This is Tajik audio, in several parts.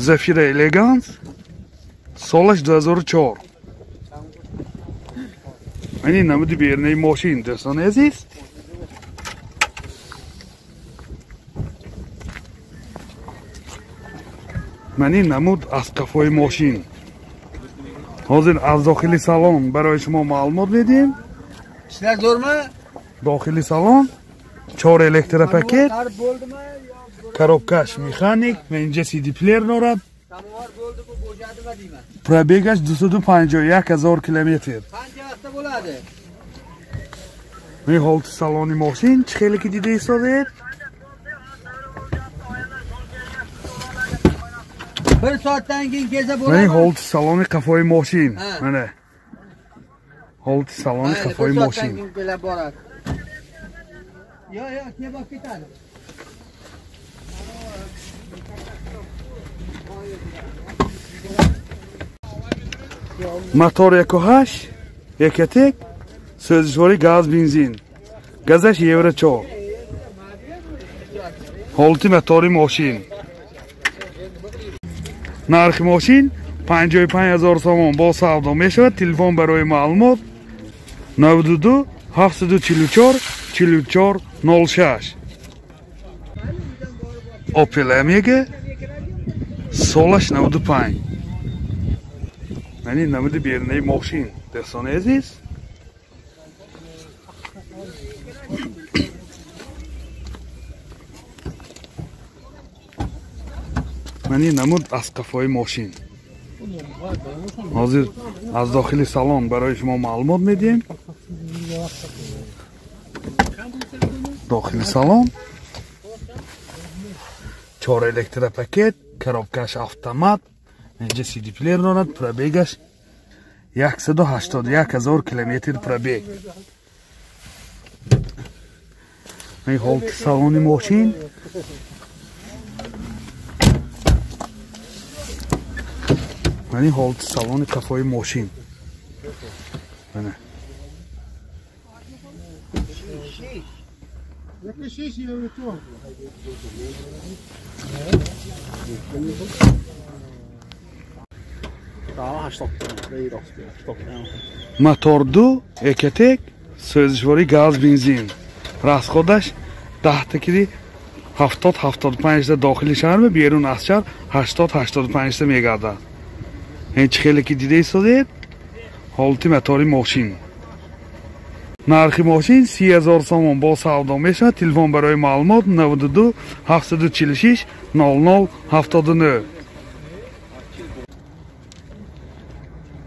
Зафира Элеганс солаш 2004. Мани намуди берунаи мошин дӯстони азиз. Мани намуд аз қафои мошин. Ҳозир аз дохили салон барои шумо маълумот медиҳем. Ishlar zo'rmi? Дохили салон 4 электропакет, коробкаш механик, инҷа CD плеер дорад. Пробегаш 251 ҳазор километр. Qancha vaqtda bo'ladi? Ин ҳолати салони мошин чӣ хеле ки дида истодед? Bir soatdan keyin kelsa bo'ladi. Ин ҳолати салони қафои мошин. Mana. Ҳолати салони қафои мошин. Yo, yo, kelib olib ketadi. Мотор 1.8 Ecotec, сӯзишвори газ бензин. Газаш Евро 4. Ҳолати мотори мошин. Нархи мошин 55 ҳазор сомон бо савдо мешавад. Телефон барои маълумот 92 744 44 06. Opel Omega солаш 95. Мани намуди берунаи мошин дӯстони азиз. Мани намуд аз қафои мошин. Ҳозир аз дохили салон барои шумо маълумот медиҳем. Дохили салон 4 электропакет, коробкаш автомат, инҷа CD плеер дорад, пробегаш 181 ҳазор километр пробег. Ин ҳолати салони мошин. Ин ҳолати салони қафои мошин. Мана. Мотор 2 Ecotec, сӯзишвори газ бензин. Расходаш 10 кили 70-75 дохили шаҳр ва берун аз шаҳр 80-85 мегардад. Ин чӣ хеле ки дида истодед? Ҳолати мотори мошин. Нархи мошин 30 ҳазор сомон бо савдо мешавад. Телефон барои маълумот 92 746 00 79.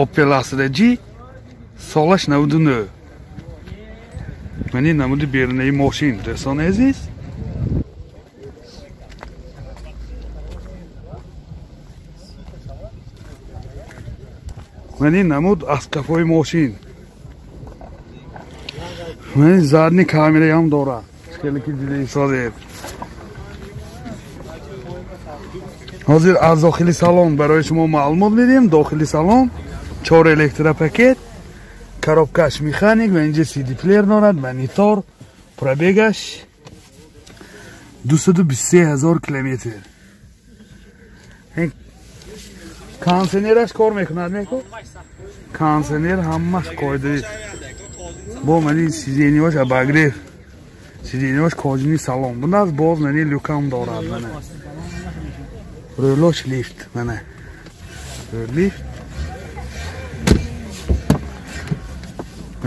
Opel Astra G солаш 99. Мани намуди берунаи мошин дӯстони азиз. Мани намуд аз қафои мошин. Мани задни камераям дорад. Хеле ки дида истодед. Ҳозир аз дохили салон барои шумо маълумот медиҳем. Дохили салон 4 электропакет, коробкаш механик ва инҷа CD плеер дорад, монитор, пробегаш 223 ҳазор километр. Кондиционераш кор мекунад, меку? Кондиционер ҳамаш қоидаи. Бо мани сиденьяш обогрев. Сиденьяш кожаный салон. Буназ боз мани люкам дорад, мана. Рӯлош лифт, мана. Лифт.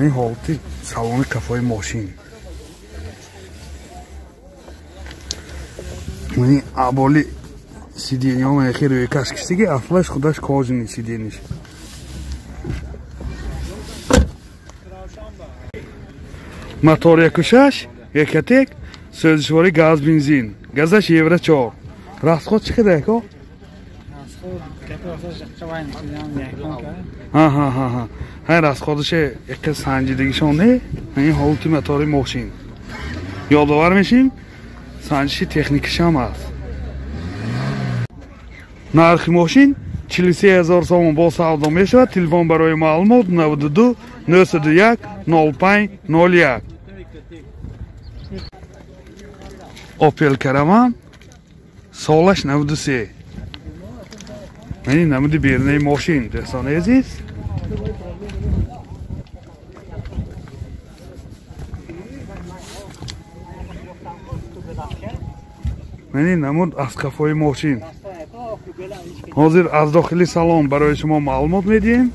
Ин ҳолати салони қафои мошин. Мани аболи сиденьяҳо мана хеле рӯйкаш киштиги, аслаш худаш кожаный сиденьяш. Мотор 1.6 Ecotec, сӯзишвори газ бензин. Газаш Евро 4. Расход чӣ қадар ако? Ҳа. Ҳай расходаше яке санҷидагишон не? Ин ҳолати мотори мошин. Ёдовар мешим, санҷиши техникишам аст. Нархи мошин 43 ҳазор сомон бо савдо мешавад. Телефон барои маълумот 92 901 05 01. Opel Caravan солаш 93. Мани намуди берунаи мошин, дӯстони азиз. Мани намуд аз қафои мошин. Ҳозир аз дохили салон барои шумо маълумот медиҳем.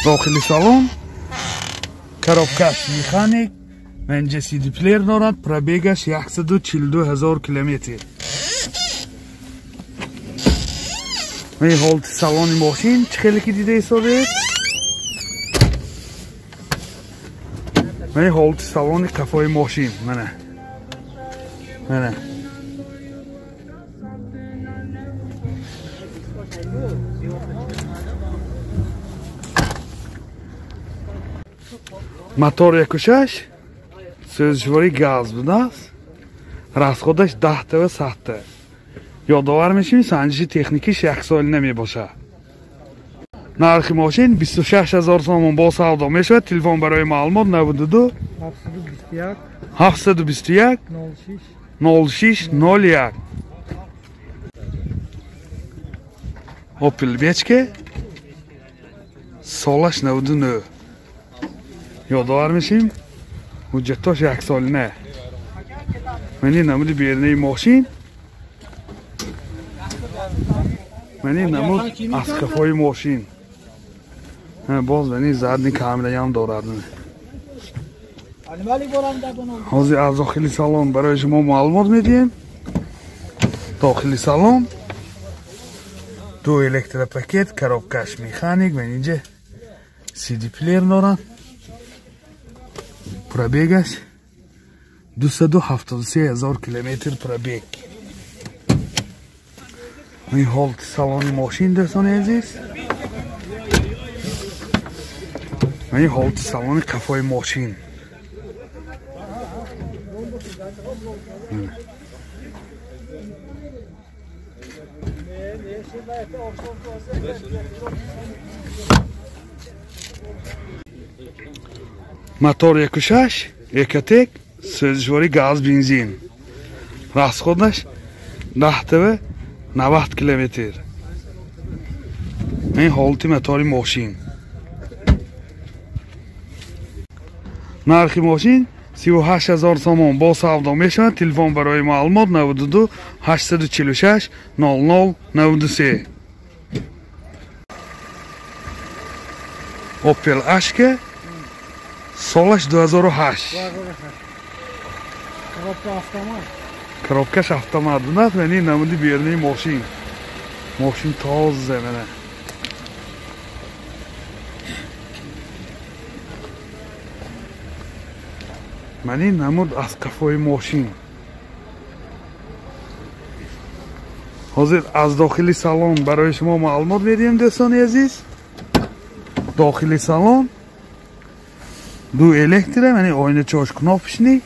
Дохили салон коробкаш механик, инҷа CD плеер дорад, пробегаш 142 ҳазор километр. Мани ҳолати салони мошин чӣ хеле ки дида ҳисобед. Мани ҳолати салони қафои мошин. Мана. Мана. Мотор 1.6 сӯзишворӣ газ будааст. Расходаш 10 ва 100. Ёдовар мешавем, санҷиши техникиш яксолина мебошад. Нархи мошин 26 ҳазор сомон бо савдо мешавад. Телефон барои маълумот 92 721 06 01. Opel Vectra солаш 99. Ёдовар мешавем, ҳуҷҷатош яксолина. Мани намуди берунаи мошин. Мани намуд аз қафои мошин. Боз мани задни камераям дорад. Ҳозир аз дохили салон барои шумо маълумот медиҳем. Дохили салон ду электропакет, коробкаш механик, ман инҷа CD плеер дорад. Пробегаш 273 ҳазор километр пробег. Ин ҳолати салони мошин, дӯстони азиз. Ин ҳолати салони қафои мошин. Мотор 1.6 Ecotec, сӯзишворӣ газ бензин. Расходаш 10 ва 90 километр. Ин ҳолати мотори мошин. Нархи мошин 38 ҳазор сомон бо савдо мешавад. Телефон барои маълумот 92 846 00 93. Opel Astra солаш 2008. Коробка автомат. Коробкаш автомат. Бунат мани намуди берунаи мошин. Мошин тоза мана. Мани намуд аз қафои мошин. Ҳозир аз дохили салон барои шумо маълумот медиҳем, дӯстони азиз. Дохили салон ду электро, мани оиначаош кнопочный,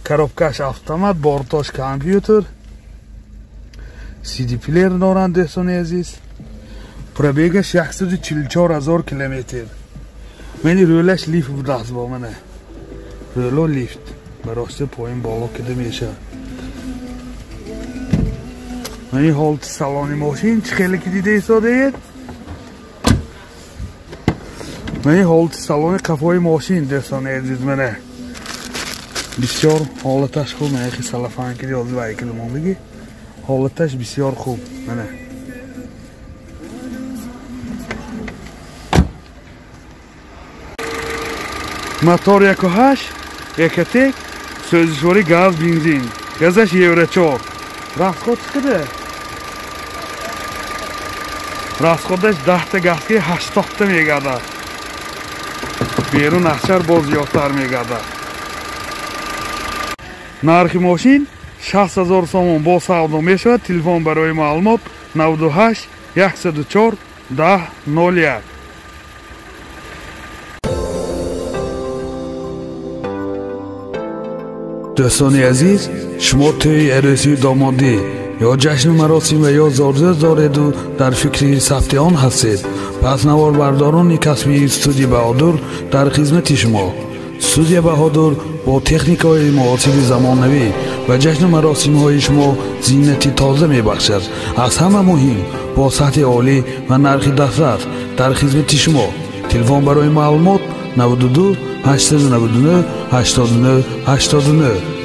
коробкаш автомат, бортош компютер, CD плеер доранд, дӯстони азиз. Пробегаш 144 ҳазор километр. Мани рӯлаш лифт будааст бо мана. Рӯло лифт ба рости поин боло кида мешавад. Мани ҳолати салони мошин чӣ хеле ки дида истодаед. Мани ҳолати салони қафои мошин, дӯстони азиз, мана. Бисёр ҳолаташ хуб, мана хи салафан киди ҳозир вайкил мондагӣ. Ҳолаташ бисёр хуб, мана. Мотор 1.8 Ecotec, сӯзишворӣ газ бензин. Газаш Евро 4. Расход чӣ қадар? Расходаш 10 та газки 80 та мегардад. Берун аз шаҳр боз зиёдтар мегардад. Нархи мошин 60 ҳазор сомон бо савдо мешавад. Телефон барои маълумот 98 104 10 01. Дӯстони азиз, шумо тӯи арӯсию домодӣ ё ҷашну маросим ва ё зорзӯз дореду дар фикри сабти он ҳастед, пас наворбардорони касбии студия Баҳодур дар хизмати шумо. Студия Баҳодур бо техникаҳои муосири замонавӣ Ба ҷашну маросимҳои шумо зинати тоза мебахшад. Аз ҳама муҳим, бо сатҳи олӣ ва нархи дастрас дар хизмати шумо. Телефон барои маълумот: 92 899 89 89.